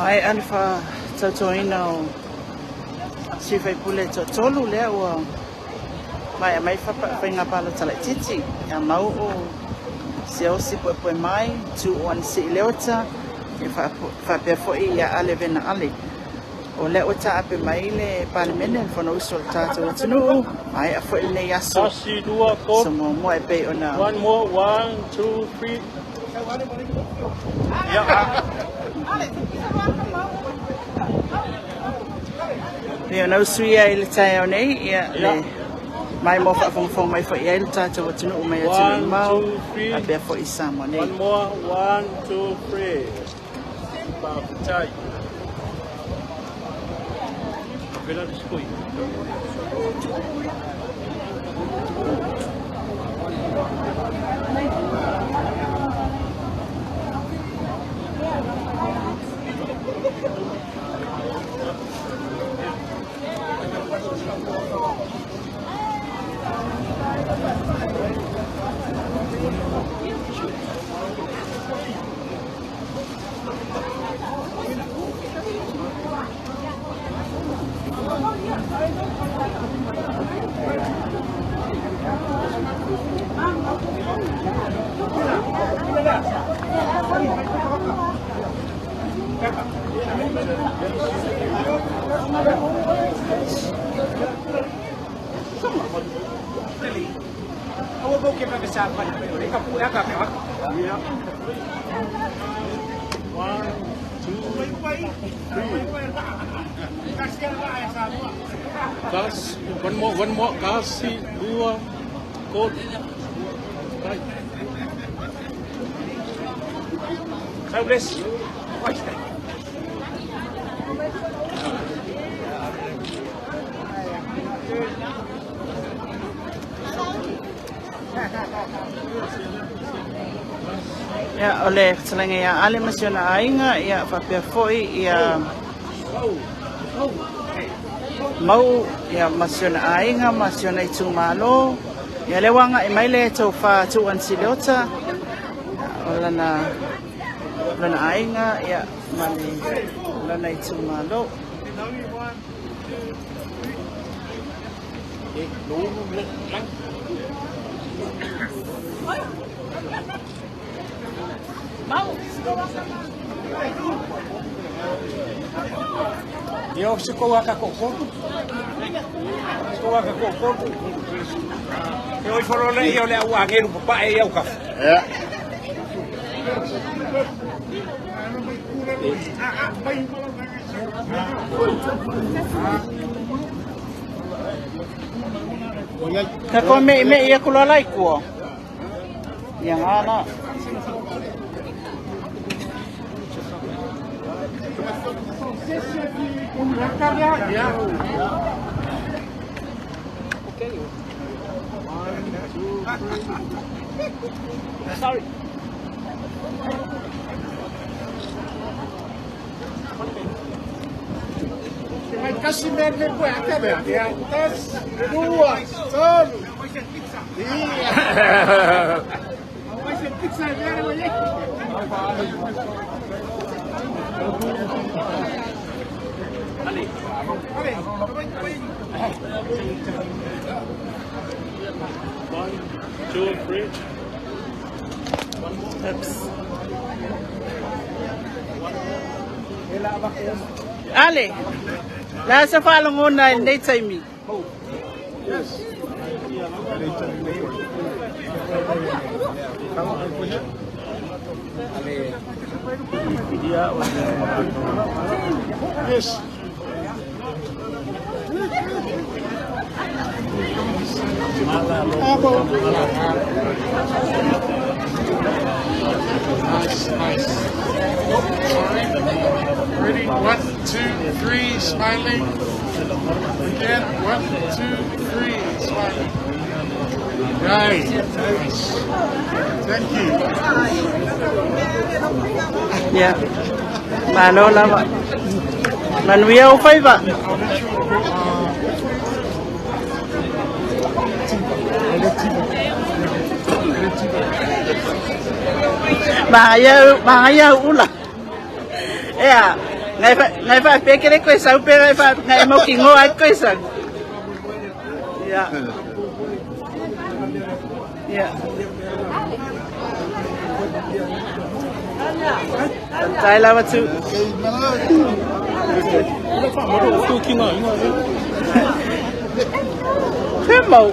Maea le faatautoina o sui faipule e toatolu lea ua maea mai faiga palota laitiiti ia Mau'u Siaosi Puepuemai, Tuuu Anasii Leota, ia faapea foi ia Ale Vena Ale. O lea ua taape mai le Palemene, le Fonousu a le tatou atunuu, maea foi lenei aso. Tasi, lua, tolu. So muamua e pei ona One more, one, two, three. Pei ona usuia i le taeao nei, ia le mai mo faafogafoga mai foi i ai le tatou atunuu mai atunuu mamao faapea foi i Samoa nei. One more, one, two, three. Faafetai. Vela le sui. One, two, three. Kas, one more, one more. Kasi, dua, tolu. Right. Ia, o le fetalaiga ia Ale ma si ona aiga, ia faapea foi ia Mau ia ma si ona aiga ma si ona itumalo. Ia lea ua agai mai le tofa Tuuu Anasii Leota, o lana lona aiga ia ma le lona itumalo. Ia o se kou aka ko kolu. Ko aka ko kolu. E oi folo le ia o le au angeru papae ia o kafu. Ia. Ka koe me me ia kula lai kua. Ia ngā la. Sorry. Mai kasi me le pue aka me. Ia tas dua tolu. Ia. One, two, three. Oops. Ale, la sa faalogona i lenei taimi. Yes. Nice, nice. Sorry. Ready? One, two, three, smiling. Again, one, two, three, smiling. Right. Nice. Thank you. Ia, malo lava. Manuia ou faiva. Magaia, magaia ula. Ea, Ngai fa pe kere koe sau pe ngai fa ngai mo ki ngo ai koe sau. Ia. Ia. Tai lava tu. He mau.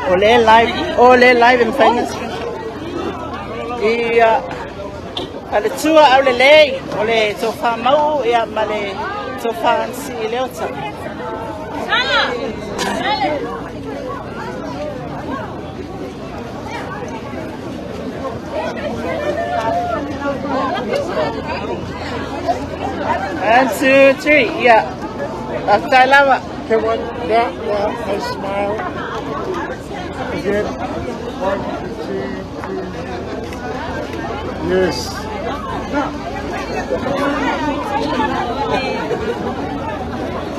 O le live, o le live e mawhai ngā. Ia. Faletua aulelei o le tofa mau ia ma le tofa ansi i Leota. One, two, three. Yeah. Faafetai lava. Okay, one, now, now, nice smile. Again. One, two, three. Yes.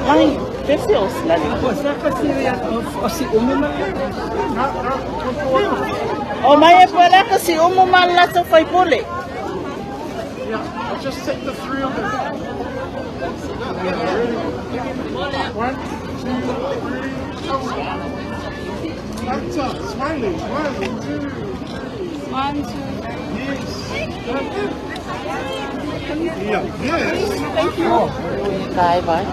Mai, pesi o slali. O mai e pua si umu ma lato fai pule. Yeah, I'll just take the three of them. Yeah, ready? One, two, three. That's up. Smiling. One, two, three. One, two, three. Yes. Yeah. Yes. Thank you. Bye bye.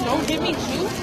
Don't give me juice.